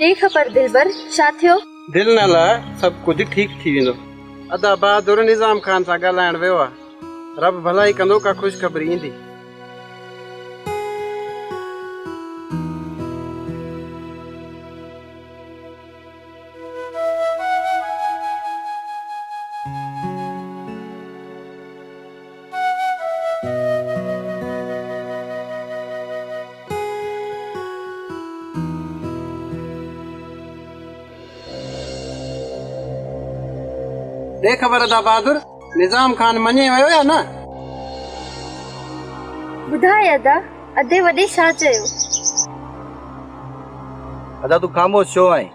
ڏي خبر دلبر، ڇا ٿيو؟ دل نه لاهه، سڀ ڪجهه ٺيڪ ٿي ويندو. ادا بهادر نظام خان سان ڳالهائڻ ويو آ. رب ڀلائي ڪندو ڪا خوشخبري ايندي. ڏي خبر ادا بهادر، نظام خان مڃي ويو يا نه؟ ٻڌاء ادا، ادي وڏي ڇا چيو؟ ادا تون خاموش ڇو آهين؟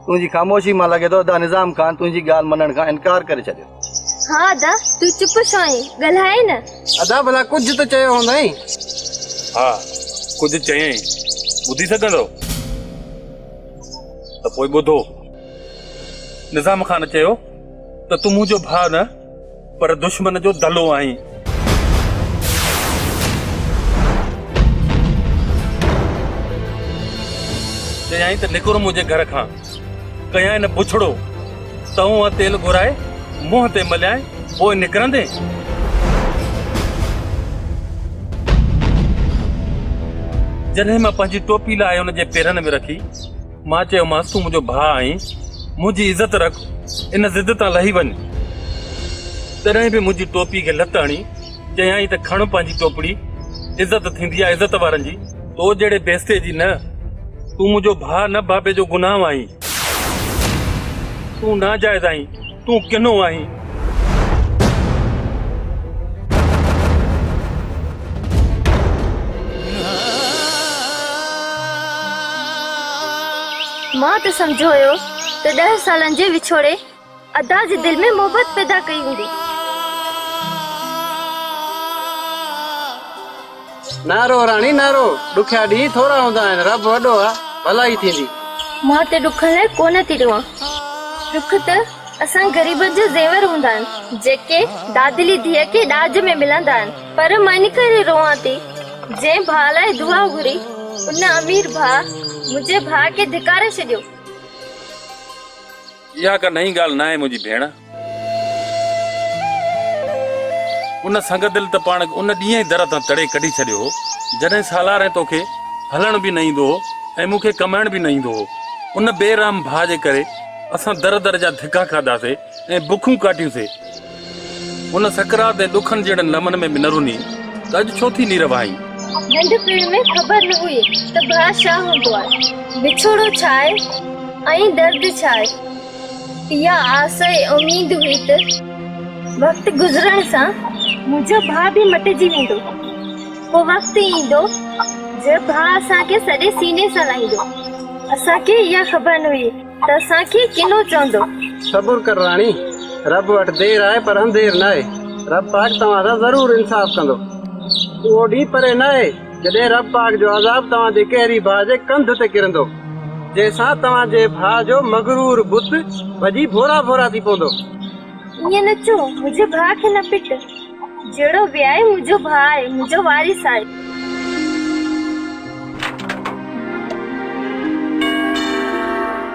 تنهنجي خاموشي مان لڳي ٿو ادا نظام خان تنهنجي ڳالهه مڃڻ کان انڪار ڪري ڇڏيو. ها ادا تون چپ ڇو آهين ڳالهاء نه. ادا ڀلا ڪجهه ته چيو هوندائين. ها ڪجهه چيائين ٻڌي سگهندؤ ته پوء ٻڌو. نظام خان چيو ته تون منهنجو ڀاء نه پر دشمن جو دلو آهين. چيائين ته نڪر منهنجي گهر کان. ڪيائين نه بڇڙو. تئون ۽ تيل گهرائي منهن تي مليائين پوء نڪرندين؟ جڏهن مان پنهنجي ٽوپي لاهي هن جي پيرن ۾ رکي. مان چيومانس تون منهنجو ڀاء آهين، منهنجي عزت رک، ان ضد تان لهي وڃ. تڏهن به منهنجي ٽوپي کي لت هڻي چيائين ته کڻ پنهنجي ٽوپڙي، عزت ٿيندي آهي عزت وارن جي، تو جهڙي بيستي جي نه. تون منهنجو ڀاء نه بابي جو گناهه آهين. تون ناجائز آهين، تون ڪنو آهين. مان ته سمجهيو هيو ته ڏهه سالن جي وڇوڙي ادا جي دل ۾ محبت پيدا ڪئي هوندي. نه رو راڻي نه رو، ڏکيا ڏينهن ٿورا هوندا آهن، رب وڏو آ، ڀلائي ٿيندي. مان ته ڏکن لاء ڪونه ٿي روئان، ڏک ته اسان غريبن جا زيور هوندا آهن، جيڪي دادلي ڌيء کي ڏاج ۾ ملندا آهن، پر مان ان ڪري روئان ٿي، جنهن ڀاء لاء دعا گهري، ان امير ڀاء منهنجي ڀاء کي ڌڪاري ڇڏيو. اها ڪا نئين ڳالهه ناهي منهنجي ڀيڻ. ان سنگدل ته پاڻ ان ڏينهن ئي در تان تڙي ڪڍي ڇڏيو هو، جڏهن سالار ۽ توکي هلڻ به نه ايندو هو ۽ مون کي ڪمائڻ به نه ايندو هو. ان بي رحم ڀاء جي ڪري اسان در در جا ڌڪا کاڌاسي ۽ بکون ڪاٽيون سي. ان سڪرات ۽ ڏکن جهڙن لمحن ۾ به نه رني ته اڄ ڇو ٿي نير وهائين؟ ننڍپڻ ۾ خبر نه هئي ته ڀاء ڇا هوندو آهي، وڇوڙو ڇا آهي ۽ درد ڇا آهي. اها آس ۽ اميد هئي ته وقت گذرڻ سان منهنجو ڀاء به مٽجي ويندو. ڪو وقت ايندو جو ڀاء اسان کي سڏي سيني سان لائيندو. اسان کي اها خبر نه هئي ته اسان کي ڪنو چوندو. صبر ڪر راڻي، رب وٽ دير آهي پر انڌير ناهي. رب پاڪ توهان سان ضرور انصاف ڪندو. اهو ڏينهن پري ناهي جڏهن رب پاڪ جو عذاب توهان جي قهري ڀاء جي ڪنڌ تي ڪرندو، جنهن سان توهان جي ڀاء جو مغرور بت ڀڄي ڀورا ڀورا ٿي پوندو. ائين نه چئو، منهنجي ڀاء کي نه پٽ. جهڙو به آهي منهنجو ڀاء آهي، منهنجو وارث آهي.